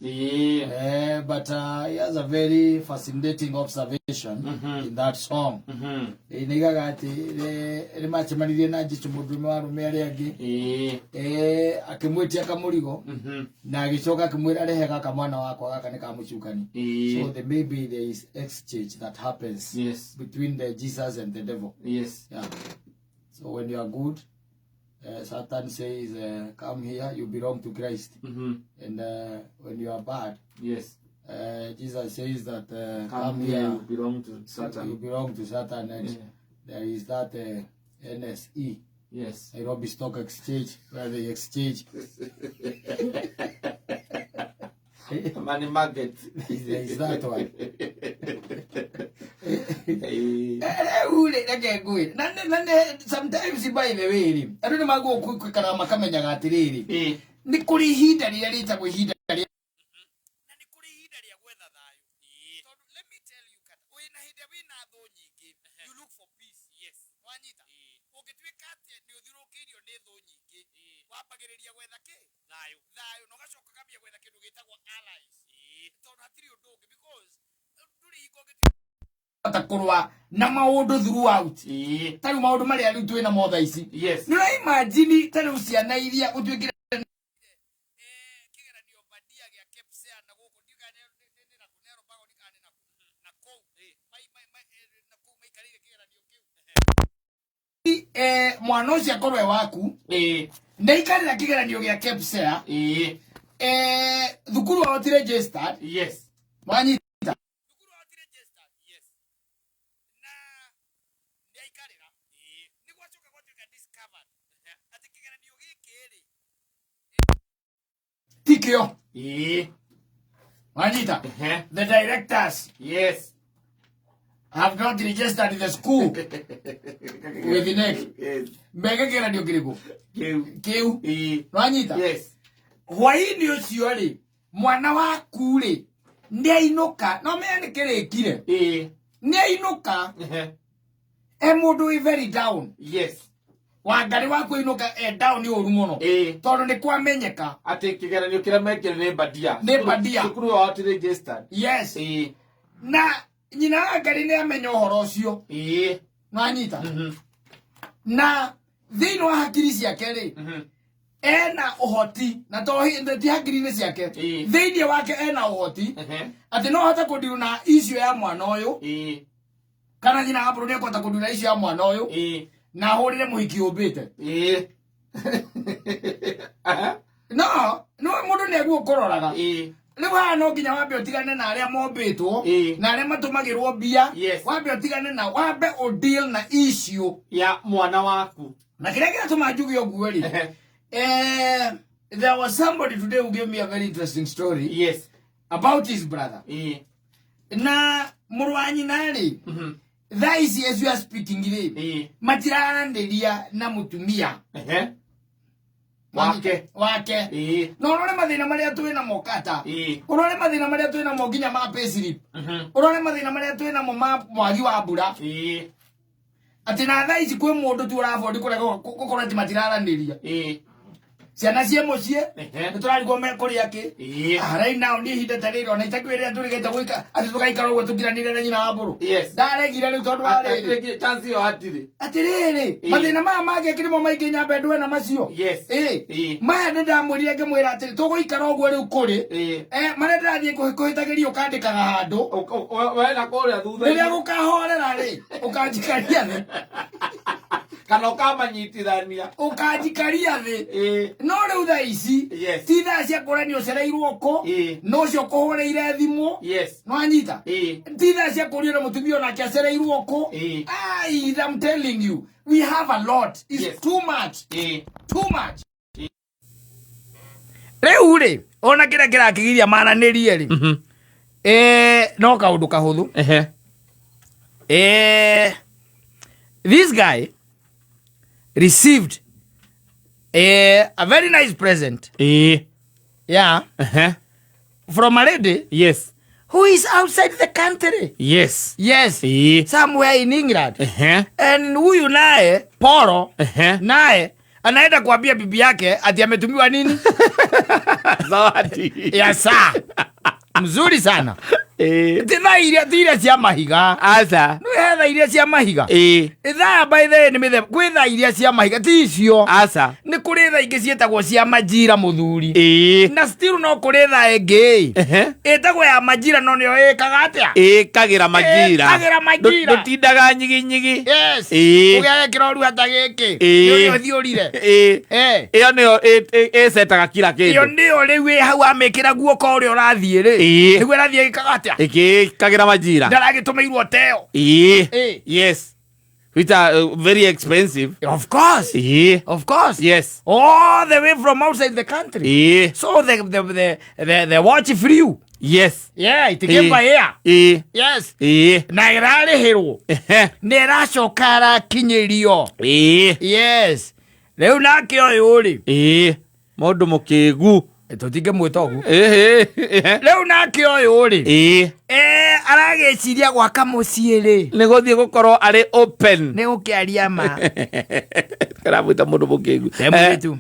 But he has a very fascinating observation in that song. Nĩigaga atĩ nĩ macemanirie na Jesu mũndũrũme wa arũme arĩa angĩ. Akĩmwĩtia kamũrigo na agĩcoka akĩmwĩra, "Rehe gaka, mwana wakwa, gaka nĩ kamũcukani." So there maybe there is exchange that happens between the Jesus and the devil. Yeah. So when you are good, Satan says, "Come here, you belong to Christ." And when you are bad, Jesus says that, "Come, "Come here, here, you belong to you Satan." belong to Satan." And there is that NSE, Nairobi Stock Exchange, where they exchange. Money market. There is that one. Rĩu rĩ, reke ngwĩre na nĩ sometimes, by the way rĩ, andũ nĩ magwo kwĩkaraga makamenyaga atĩrĩrĩ, nĩ kũrĩ ihinda rĩrĩa rĩtagwo ihinda rĩa na nĩ kũrĩ ihinda rĩa gwetha thayũ, tondũ let me tell you, kata wĩna hĩndĩ ĩrĩa wĩna thũ nyingĩ, you look for peace. Wanyita, ũngĩtuĩka atĩ nĩ ũthiũrũrũkĩirio nĩ thũ nyingĩ, wambagĩrĩria gwetha kĩ? Thayũ, thayũ, na ũgacoka ũkambia gwetha kĩndũ gĩtagwo allies, tondũ hatirĩ ũndũ ũngĩ, because ndũrĩ hingo ũngĩtuĩka kũrũa na maũndũ throughout. Ta rĩu maũndũ marĩa rĩu twĩ namo thaa ici, nĩ ũraimagine ta rĩu ciana iria ũtuĩkire kĩgeranio bandia gĩa KPSEA na gũkũ ndiũĩ kana nĩ nakũ, nĩ Arobagoni kana nĩ nakũ, na kũu na kũu maikarĩire kĩgeranio kĩu. Mwana ũcio akorwo e waku, ndaikarĩra kĩgeranio gĩa KPSEA, thukuru wao ti registered. Wanyita, thukuru wao ti registered. Na nĩaikarĩra, nĩ gwacoka gwatuĩka discovered atĩ kĩgeranio gĩkĩ rĩ tikĩo. Wanyita, the directors have not registered the school with KNEC. Meke kĩgeranio kĩrĩkũ? Kĩu. Kĩu. Wanyita, hwainĩ ũcio rĩ, mwana waku rĩ, nĩ ainũka no menya nĩ kĩrĩkire. Nĩ ainũka e mũndũ wĩ very down. Wangarĩ waku ainũka e down nĩ ũru mũno, tondũ nĩ kwamenyeka atĩ kĩgeranio kĩrĩa mekire nĩ bandia. Nĩ bandia. Cukuru wao ti registered. Yes. Na nyina wa Ngarĩ nĩ amenya ũhoro ũcio. Nwanyita, na thĩinĩ wa hakiri ciake rĩ, ena ũhoti na to ti hakiri-inĩ ciake, thĩinĩ wake ena ũhoti atĩ no ahote kũndiru na icio ya mwana ũyũ, kana nyina wa mbũrũ nĩ ekũhota kũndiru na icio ya mwana ũyũ na ahũrĩre mũhiki ũmbĩte. No no mũndũ nĩ aguo kũroraga. Rĩu haha no nginya wambe ũtigane na arĩa mombĩtwo na arĩa matũmagĩrwo mbia. Wambe ũtigane na wambe ũdeal na issue ya mwana waku. Na kĩrĩa kĩratũma njuge ũguo rĩ, there was somebody today who gave me a very interesting story about his brother. Na mũrũ wa nyina rĩ, thaa ici as you are speaking rĩ, matiraranĩria na mũtumia Wake. Wake. Na ũrore mathĩna marĩa twĩ namo kata, ũrore mathĩna marĩa twĩ namo nginya ma payslip, ũrore mathĩna marĩa twĩ namo ma mwagi wa mbura, atĩ na thaa ici kwĩ mũndũ tu ũrabondi kũrega gũkorwo atĩ matiraranĩria, ciana ciĩ mũciĩ, nĩ tũrarigwo mekũrĩa kĩ. Ah, right now nĩ ihinda ta rĩrĩ ona itakwĩrĩa tũrĩgĩte gwĩka atĩ tũgaikara ũguo tũkiranĩire na nyina wa mbũrũ. Ndaregire rĩu tondũ wa rĩrĩ. Rĩngĩ chance ĩyo hatirĩ. Atĩrĩrĩ, mathĩna maya mangĩ kĩrĩmo maingĩ nyambe ndwe na macio. Maya nĩ ndamwĩrire ngĩmwĩra atĩrĩ, tũgũikara ũguo rĩu kũrĩ marĩa ndĩrathiĩ kũhĩtagĩria ũkandĩkaga handũ. Wena kũrĩa thutha. Rĩrĩa gũkahorera rĩ, ũkanjikaria thĩ. Kana ũkamanyitithania. Ũkanjikaria thĩ. No rĩu thaa ici ti thaa cia kũrania ũcereirwo kũ, no ũcio ũkũhũrĩire thimũ. Nwanyita, ti thaa cia kũrio na mũtumia onake acereirwo kũ. Ai, I'm telling you, we have a lot. It's too much, too much. Rĩu rĩ, ona kĩrĩa kĩrakĩgiria maranĩrie rĩ, no kaũndũ kahũthũ. This guy received a very nice present, yeah, from a lady who is outside the country. Yes, somewhere in England. And huyu naye Poro naye anaenda kuambia bibi yake ati ametumiwa nini? Zawadi. Ya saa. Mzuri sana. Ĩĩ. Ti thaa iria, ti iria cia mahiga. Aca. Nĩ he thaa iria cia mahiga. Ĩĩ. Thaa by the way nĩ mĩthemba, kwĩ thaa iria cia mahiga, ti icio. Aca. Nĩ kũrĩ thaa ingĩ ciĩtagwo cia majira, mũthuri. Ĩĩ. Na still no kũrĩ thaa ĩngĩ Ehe. ĩtagwo ya majira, no nĩyo ĩkaga atĩa? Ĩkagĩra majira. Ĩkagĩra majira. Ndũtindaga nyiginyigi. Yes. Ĩĩ. Ũgekĩra ũrua ta gĩkĩ. Ĩĩ. Nĩ ũthiũrire. Ĩĩ. Eh. Ĩyo nĩyo ĩcetaga kila Ĩyo kĩndũ. nĩyo rĩu ĩ hau amĩkĩra guoko ũrĩa ũrathiĩ rĩ. Ĩĩ. Nĩguo ĩrathiĩ ĩkaga atĩa? Ĩkĩkagĩra majira. Ndaragĩtũmĩirwo teo. Ĩĩ. Ĩĩ. Yes. Which are very expensive. Of course. Ĩĩ. Of course. Yes. All the way from outside the country. Ĩĩ. So the watch flew. Yes. Yeah, it came Ĩĩ. by air. Ĩĩ. Yes. Ĩĩ. Na ĩrarĩhĩrwo. Ehe. Na ĩracoka ĩrakinyĩrio. Ĩĩ. Yes. Rĩu nake ũyũ rĩ. Ĩĩ. Mũndũ mũkĩgu. Tũtingĩmwĩta ũguo. Ĩĩ. Rĩu nake ũyũ rĩ. Ĩĩ. Eh, aragĩciria gwaka mũciĩ rĩ. Nĩ gũthiĩ gũkorwo arĩ open. Nĩ gũkĩaria ma. Karamwĩta mũndũ mũkĩgu. He mũirĩtu.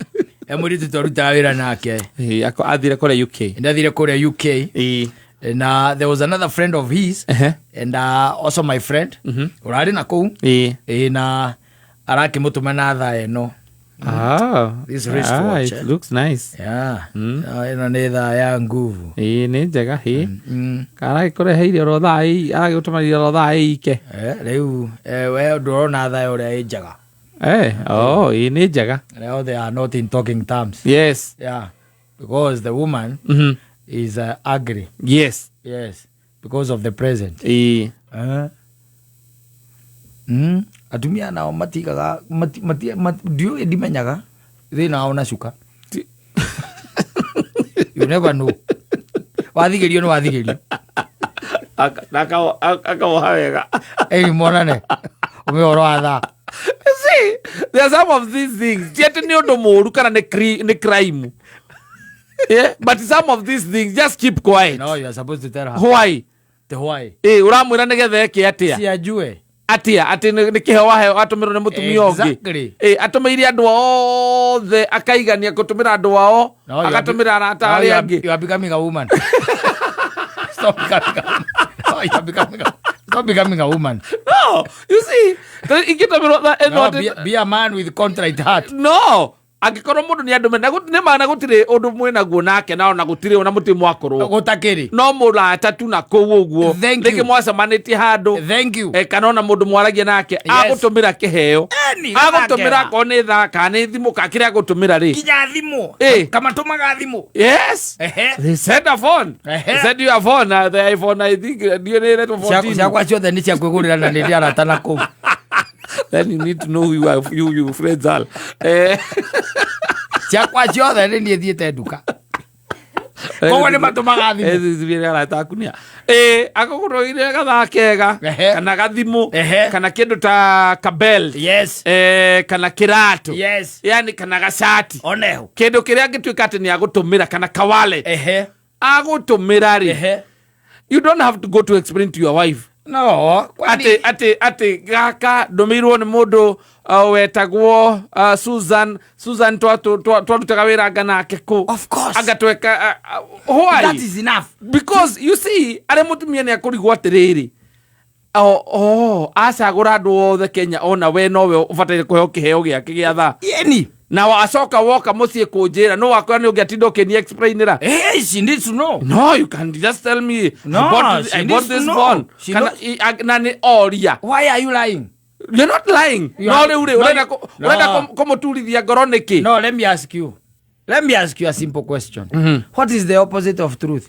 He mũirĩtu twarutaga wĩra nake. Ĩĩ, athire kũrĩa UK. Ndathire kũrĩa UK. Ĩĩ. Na there was another friend of his Ehe. and also my friend ũrarĩ na kũu. Ĩĩ. Ĩĩ, na arakĩmũtũma na thaa ĩno. Ah, This wristwatch, it eh? looks nice. Yeah. Ah, ĩno nĩ thaa ya nguvu. Ĩĩ, nĩ njega ĩ. Aragĩkũreheire oro thaa ĩ, aragĩgũtũmanĩire oro thaa ĩ ike. Eh, rĩu we ndũrona thaa ũrĩa ĩ njega. Eh, oh, ĩ nĩ njega. Rĩu they are not in talking terms. Yes. Yeah. Because the woman is angry. Yes. Yes. Because of the present. Ĩĩ. Eh. Atumia nao matigaga ndiũĩ ndimenyaga thĩna wao na cuka. You never know. Wathigĩrio nĩ wathigĩrio. Akawoha wega. Ĩni monane ũme ũhoro wa thaa. See, there are some of these things. Ti atĩ nĩ ũndũ mũũru kana nĩ crime. Yeah, but some of these things just keep quiet. No, you are supposed to tell her. Why? The why? Ĩ, ũramwĩra nĩgetha eke atĩa? Si ajue. Atia atĩ nĩ kĩheo waheo atũmĩrwo nĩ mũtumia ũngĩ. Exactly. Ĩ, atũmĩire andũ othe akaigania gũtũmĩra andũ ao No, you are agatũmĩra arata no, arĩa angĩ. You are becoming a woman. Stop becoming a woman. No, you are becoming a, stop becoming a woman. No, you see, ingĩtũmĩrwo ĩno No, atĩ- be a man with contrite heart. No, angĩkorwo mũndũ nĩ andũme na nĩ ma na gũtirĩ ũndũ mwĩnaguo nake na ona gũtirĩ ona mũtirĩ mwakorwo Gũtakĩrĩ. no mũrata tu na kũu ũguo. Thank you. Rĩngĩ mwacemanĩtie handũ Thank you. kana ona mũndũ mwaragia nake agũtũmĩra kĩheo, Eni, agũtũmĩra gathakera. akorwo nĩ thaa kana nĩ thimũ kana kĩrĩa agũtũmĩra rĩ. Kinya thimũ. Kamatũmaga thimũ. Yes. Ehe. They send a phone. Ehe. They send you a phone. The iPhone, I think, ndiũ nĩ ĩretwo 14. Ciakwa ciothe nĩ cia kwĩgũrĩra na nĩ ndĩ arata na kũu. Then you need to know who you are, you friends are. Ciakwa ciothe nĩ niĩ thiĩte nduka. Koguo nĩ matũmaga thimũ. Thimũ. Arata aku nĩa. Akũgũrĩire gathaa kega Ehe. kana gathimũ Ehe. kana kĩndũ ta kabelt Yes. kana kĩratũ, Yes. yani kana gacati, Oneho. kĩndũ kĩrĩa angĩtuĩka atĩ nĩ agũtũmĩra kana kawallet Ehe. agũtũmĩra rĩ, Ehe. you don't have to go to explain to your wife No, kwani atĩ gaka ndũmĩirwo nĩ mũndũ wetagwo Susan. Susan twarutaga wĩra anga nake kũ. Of course. Anga tweka why? That is enough. Because you see, arĩa mũtumia nĩ akũrigwo atĩrĩrĩ, oh, acagũra andũ othe Kenya ona we nowe ũbataire kũheo kĩheo gĩake gĩa thaa. Yeni. Na wacoka woka mũciĩ kũnjĩra no wakora nĩ ũngĩatinda ũkĩni explainĩra. Hey, she needs to know. No, you can just tell me. No, she I bought needs to this know. phone. She Kana, knows. na nĩ oria. Why are you lying? You're not lying. You No, are- rĩu rĩ, No, ũrenda no. ũrenda kũmũturithia ngoro nĩkĩ? No, let me ask you. Let me ask you a simple question. What is the opposite of truth?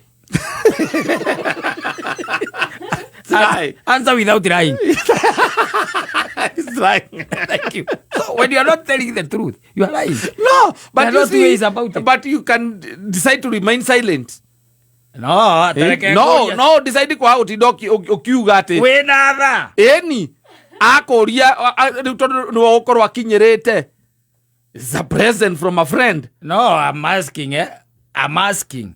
Lie. Answer without lying. It's lying. Thank you. So when you are not telling the truth, you are lying. No, but There are you no two see, ways about it. but you can decide to remain silent. No, Eh? No, no, decide kwaga gũtinda ũkiuga atĩ Wĩna tha. ĩni akũria rĩu tondũ nĩwe ũgũkorwo akinyĩrĩte. It's a present from a friend. No, I'm asking, eh? I'm asking.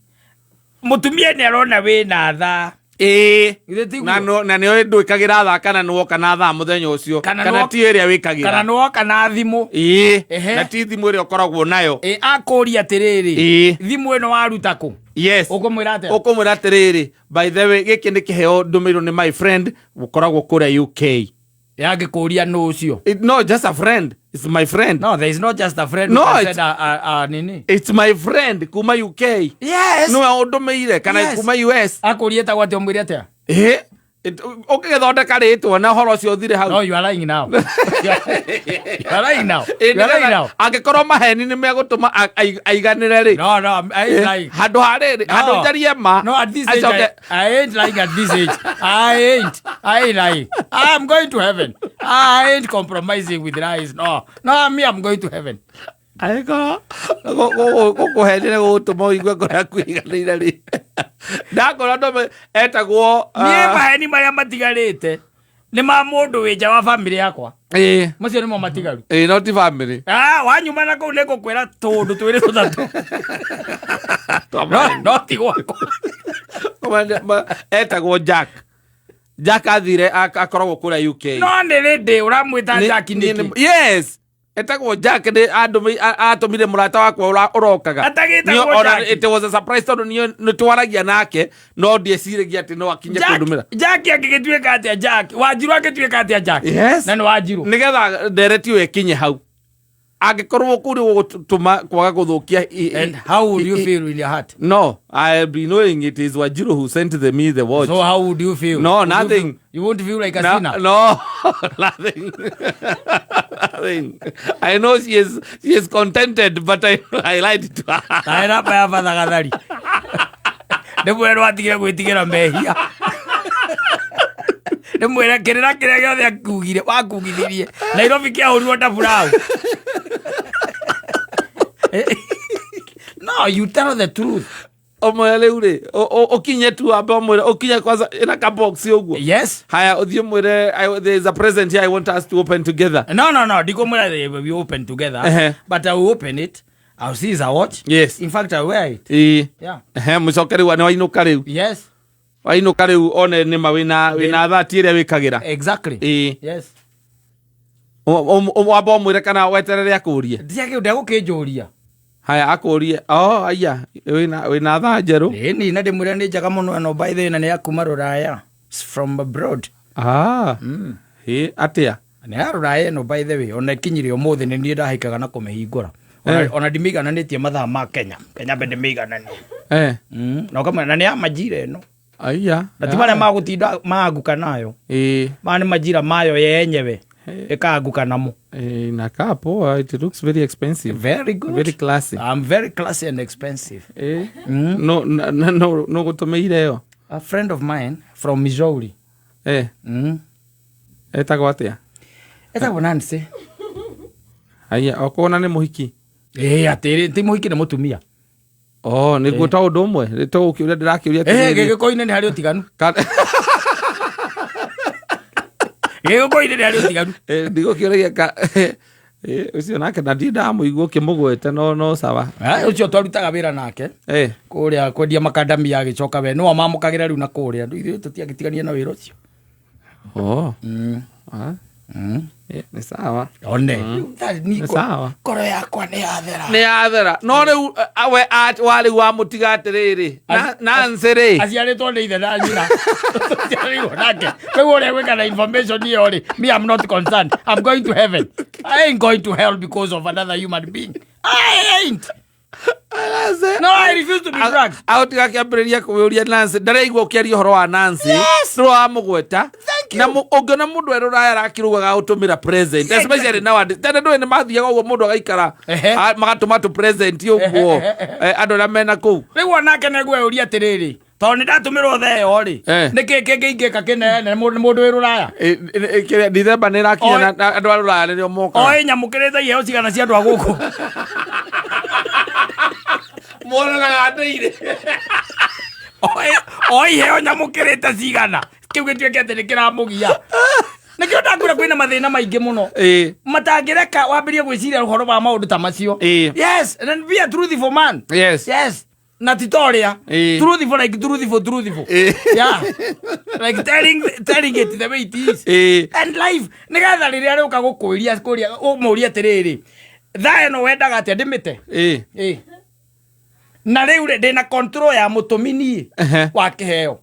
Mũtumia nĩ arona wĩna tha. Ĩĩ. Githĩ tiguo? Na nĩ ndwĩkagĩra thaa kana nĩ woka na thaa mũthenya ũcio Kana kana nĩ ti ĩrĩa wĩkagĩra. Kana nĩ woka na thimũ. Ĩĩ. Ehe. Na ti thimũ ĩrĩa ũkoragwo nayo. Ĩ akũria atĩrĩrĩ. Ĩĩ. Thimũ ĩno waruta kũ? Yes. Ũkũmwĩra atĩa? Ũkũmwĩra atĩrĩrĩ, by the way, gĩkĩ nĩ kĩheo ndũmĩirwo nĩ my friend ũkoragwo kũrĩa UK. Yangĩkũria nũ ũcio? No, just a friend. It's my friend. No, there is not just a friend. No, who can it's- send a nini. It's my friend kuma UK. Yes. Nĩwe ũndũmĩire kana Yes. kuma US. Akũria etagwo atĩa, ũmwĩre atĩa? Ĩ, ũkĩgĩthondeka rĩtwa na ũhoro ũcio ũthire hau. No, you are lying now. You are lying now. Ĩ, You are lying nĩgetha- now. angĩkorwo maheni nĩ megũtũma aiganĩre rĩ. No, no, I ain't lying. Handũ ha rĩrĩ, No. handũ njarie ma. No, at this age, acoke- I ain't lying at this age. I ain't. I ain't lying. I'm going to heaven. I ain't compromising with lies. No, no, me, I'm going to heaven. Angĩkorwo gũkũhenia nĩ gũgũtũma ũigue ngoro yaku ĩiganĩire rĩ, ndakora ndũme etagwo Niĩ maheni marĩa matigarĩte nĩ ma mũndũ wĩ nja wa bamĩrĩ yakwa. Ĩ. Macio nĩmo matigaru. Ĩ, no ti bamĩrĩ. Ah, wanyuma na kũu nĩngũkwĩra tũũndũ twĩrĩ tũtatũ. No, no ti gwakwa. Etagwo Jack. Jack athire akoragwo kũrĩa UK. No nĩ rĩndĩ ũramwĩta Jack nĩkĩ? Yes, etagwo Jack, nĩ atũmire mũrata wakwa ũrokaga. Atagĩtagwo Niĩ ona Jack? It was a surprise tondũ niĩ nĩ twaragia nake no ndieciragia atĩ no akinye kũndũmĩra. Jack angĩgĩtuĩka atĩa Jack? Wanjiru angĩtuĩka atĩa Jack? Yes. Na nĩ Wanjiru. Nĩgetha ndereti ĩyo ĩkinye hau, angĩkorwo kũu nĩ gũgũtũma kwaga gũthũkia And how would you feel in your heart? No, I'll be knowing it is Wanjiru who sent me the watch. So how would you feel? No, Would you nothing. You won't feel like a No, sinner? no, nothing. Nothing. I know she is contented, but I lied to her. Taĩ namba ya bathagathari. Ndĩmwĩre nĩwatigire gwĩtigĩra mehia. Ndĩmwĩre kĩrĩra kĩrĩa gĩothe akugire wakugithirie Nairobi kĩahũrirwo ta burau. No, you tell the truth. Ũmwĩre rĩu rĩ, ũkinye tu wambe ũmwĩre ũkinye kwanza ĩna ka box ũguo. Yes. Haya, ũthiĩ ũmwĩre, "There is a present here I want us to open together." No, ndikumwĩra we open together. But I will open it. I'll see a watch. In fact, I'll wear it. Yeah. Ehe, mũcoke rĩu nĩ wainũka rĩu. Yes. Wainũka rĩu one nĩma wĩna thati ĩrĩa wĩkagĩra. Exactly. Ĩĩ. Yes. Wamba ũmwĩre kana weterere akũrie? Ndiagĩ ndegũkĩnjũria. Haya, akũrie, oh aya, wĩna thaa njerũ. Ĩni, na ndĩmwĩre nĩ njega mũno ĩno, by the way, na nĩ ya kuma rũraya. It's from abroad. Ah. Ĩ, atĩa? Nĩ ya rũraya ĩno, by the way, ona ĩkinyire ũmũthĩ nĩ niĩ ndahĩkaga na kũmĩhingũra. Ona, ona ndimĩigananĩtie mathaa ma Kenya. Kenya mbe ndĩmĩigananie. Na ũkamwĩra na nĩ ya majira ĩno. Aya. Na ti marĩa magũtinda maanguka nayo. Maya nĩ majira mayo yenyewe. Ĩkaanguka namo. Ĩ, inakaa poa. It looks very expensive. Very good. Very classy. I'm very classy and expensive. Ĩ. No no no gũtũmĩire ĩyo? A friend of mine from Missouri. Etagwo atĩa? Etagwo Nancy. Aya, okuona nĩ mũhiki? Ĩ, atĩrĩ, ti mũhiki, nĩ mũtumia. Oh, nĩguo ta ũndũ ũmwe tũgũkĩũria, ndĩrakĩũria Eh, atĩrĩrĩ. Gĩgĩkũyũ-inĩ nĩ harĩ ũtiganu. Gĩgĩkũyũ-inĩ nĩ harĩ ũtiganu. Eh, ndigũkĩũragia ka ũcio nake na ndirĩ ndamũigua ũkĩmũgweta, no sawa. Ah, ũcio twarutaga wĩra nake kũrĩa kwendia makandamia, agĩcoka we nĩwe mamũkagĩra rĩu na kũrĩa ithuĩ tũtiagĩtigania na wĩra ũcio. Oh. Ah. Nĩ sawa. One. Nĩ sawa. Ngoro yakwa nĩ yathera. Nĩ yathera, no rĩu we wa rĩu wamũtiga atĩrĩrĩ, Nancy rĩ. Aciarĩtwo nĩ ithe na nyina, tũciarĩirwo nake. Rĩu ũrĩa gwĩka na information ĩyo rĩ, me, I'm not concerned. I'm going to heaven. I ain't going to hell because of another human being. I ain't. No, I refuse to be drugged. Agũtiga akĩambĩrĩria kũũria Nancy, ndaraigua ũkĩaria ũhoro wa Nancy. Yes. Nĩwe wamũgweta. Thank you. Na ũngĩona mũndũ erũ raya arakĩraugaga gũtũmĩra present, especially nowadays, tene ndũĩ nĩ mathiaga ũguo mũndũ agaikara magatũma tũ present ũguo. Andũ arĩa mena kũu. Rĩu onake nĩngwĩyũria atĩrĩrĩ, tondũ nĩ ndatũmĩrwo theo rĩ, nĩ kĩ kĩngĩ ingĩka kĩnene nĩ mũndũ wĩ rũraya? Kĩrĩa December nĩ ĩrakinya na andũ a rũraya nĩrĩo mokaga. Oĩ nyamũkĩrĩte iheo cigana cia andũ a gũkũ. Monanaga ndĩire. Oĩ iheo nyamũkĩrĩte cigana, kĩu gĩtuĩke atĩ nĩ kĩramũgia. Nĩkĩo ndakwĩra kwĩna mathĩna maingĩ mũno matangĩreka wambĩrie gwĩciria ũhoro wa maũndũ ta macio. Yes, and then be a truthful man. Yes, na ti ta ũrĩa truthful, like truthful, truthful. Yeah, like telling it the way it is. And life nĩgetha rĩrĩa rĩũka gũkũria kũria ũmũrie atĩrĩrĩ, thaa ĩno wendaga atĩa ndĩmĩte? Ĩ. Na rĩu rĩ, ndĩna control ya mũtũmi niĩ wa kĩheo.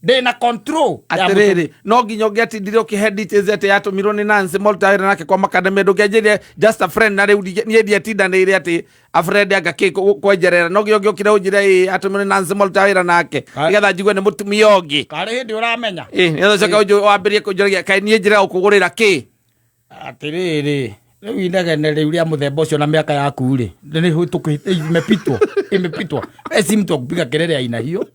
Ndĩna control ya mũtũmi. Atiriri, no nginya ũngĩatindire ũkĩhe details atĩ yatũmirwo nĩ Nancy Molta wĩra nake kwa makademia, ndũngĩanjĩrire just a friend, na rĩu niĩ ndiatindanĩire atĩ a friend anga kĩ kwenjerera. No nginya ũngĩokire ũnjĩre ĩ atũmirwo nĩ Nancy Molta wĩra nake, nĩgetha njigue nĩ mũtumia ũngĩ. Karĩ hĩndĩ ũramenya. Ĩ, nĩgetha ũcoke wambĩrĩrie kũnjũragia kaĩ niĩ njĩraga gũkũgũrĩra kĩ. Atĩrĩrĩ, rĩu inegene rĩu rĩa mũthemba ũcio na mĩaka yaku rĩ, imepitwo, imepitwa. We si mtu wa kupiga kelele aina hiyo.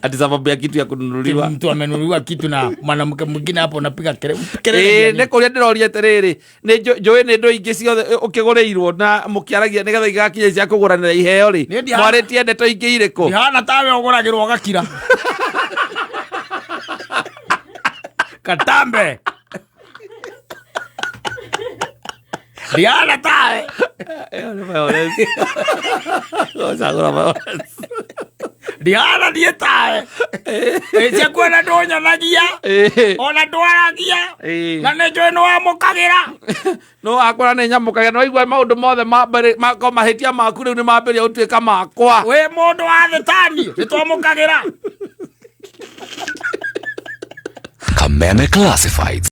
Ati sababu ya kitu ya kununuliwa. Mtu amenunuliwa kitu na mwanamke mwingine, hapo unapiga kelele kelele ya Ĩĩ, nini? Nĩ kũrĩa ndĩroria atĩrĩrĩ, nĩ njũĩ nĩ ndũ ingĩ ciothe ũkĩgũrĩirwo na mũkĩaragia nĩgetha igakinya cia kũgũranĩra iheo rĩ, Niĩ mwarĩtie ndeto ingĩ irĩkũ? Ndihana tawe ũgũragĩrwo ũgakira katambe. Ndihana tawe. Ĩyo nĩ violence. Gũcagũra violence. Ndihana niĩ tawe. Ĩ, ciaku ona ndũnyonagia, ona ndwaragia, na nĩ njũĩ nĩ wamũkagĩra. No akora nĩ nyamũkagĩra, no waigua maũndũ mothe mako mahĩtia maku rĩu nĩ mambĩrĩria gũtuĩka makwa. Wĩ mũndũ wa thĩtani, nĩ twamũkagĩra. Kameme Classifieds.